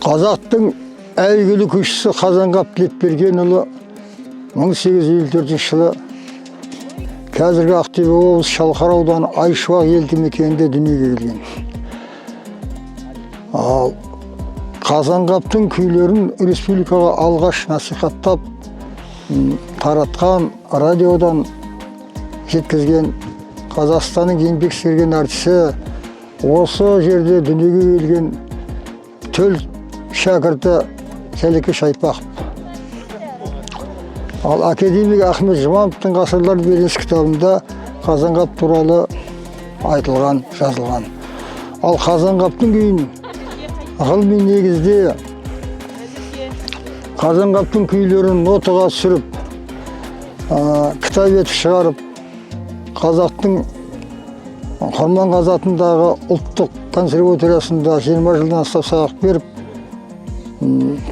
Қазақтың әйгілі күйшісі Қазанғап Тілепбергенұлы 1854 жылы қазіргі Ақтөбе облысы Шалқар ауданы Айшуақ елді мекенінде дүниеге келген. Ал Қазанғаптың күйлерін республикаға алғаш насихаттап, таратқан, радиодан жеткізген Қазақстанның еңбек сіңірген әртісі, осы жерде дүниеге келген төл шәкірті Жәлекеш Айтбақов. Ал академик Ахмет Жұмановтың «Ғасырлар белесі» кітабында Қазанғап туралы айтылған, жазылған. Ал Қазанғаптың күйін ғылыми негізде, Қазанғаптың күйлерін нотаға түсіріп, кітап етіп шығарып, қазақтың Құрманғазы атындағы ұлттық консерваториясында 20 жылдан астам сабақ беріп,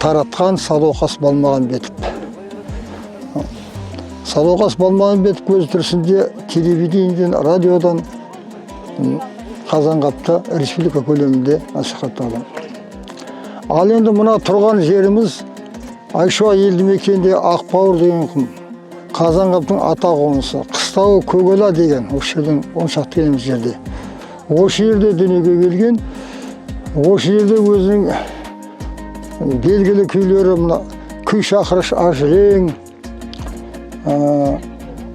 таратқан Садуақас Балмағамбетов. Садуақас Балмағамбетов көз тірісінде телевидениеден, радиодан Қазанғапты республика көлемінде насихаттады. Ал енді мына тұрған жеріміз Айшуақ елді мекенінде Ақбауыр деген құм. Қазанғаптың ата қонысы, қыстауы Көгала деген осы жерден 10 шақты километр жерде. Осы жерде дүниеге келген, осы жерде өзінің белгілі күйлері, мына «Күй шақырыш Ажырең»,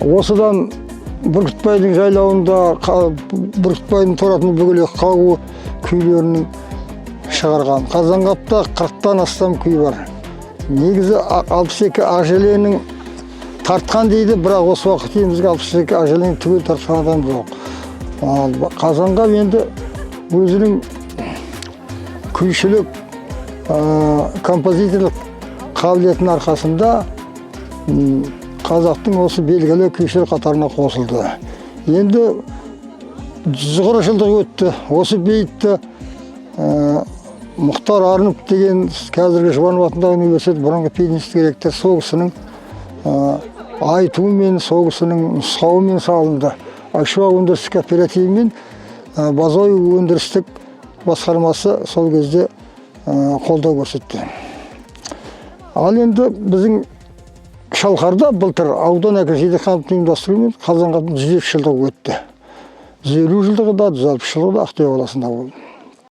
осыдан Бүркітбайдың жайлауында, Бүркітбайдың торы атын бөгелек қағу күйлерінің шығарған. Қазанғапта 40-тан астам күй бар. Негізі 62 Ақжеленің тартқан дейді, бірақ осы уақытқа дейін бізге 62 Ақжеленің түгел тартқан адам жоқ. Ал Қазанғап енді өзінің күйшілік, композиторлық қабілетінің арқасында қазақтың осы белгілі күйшілер қатарына қосылды. Енді 140 жылдық өтті. Осы бейітті Мұхтар Арынов деген қазіргі Жұбанов атындағы университет бұрынғы пединститут ректоры, сол кісінің айтуымен, сол кісінің нұсқауымен салынды. Айшуақ өндірістік кооперативі мен Базой өндірістік басқармасы сол кезде қолдау көрсетті. Ал енді біздің Шалқарда былтыр аудан әкімі Жидехановтың ұйымдастыруымен Қазанғаптың 102 жылдығы өтті. 150 жылдығы да, 160 жылдығы да Ақтөбе қаласында болды.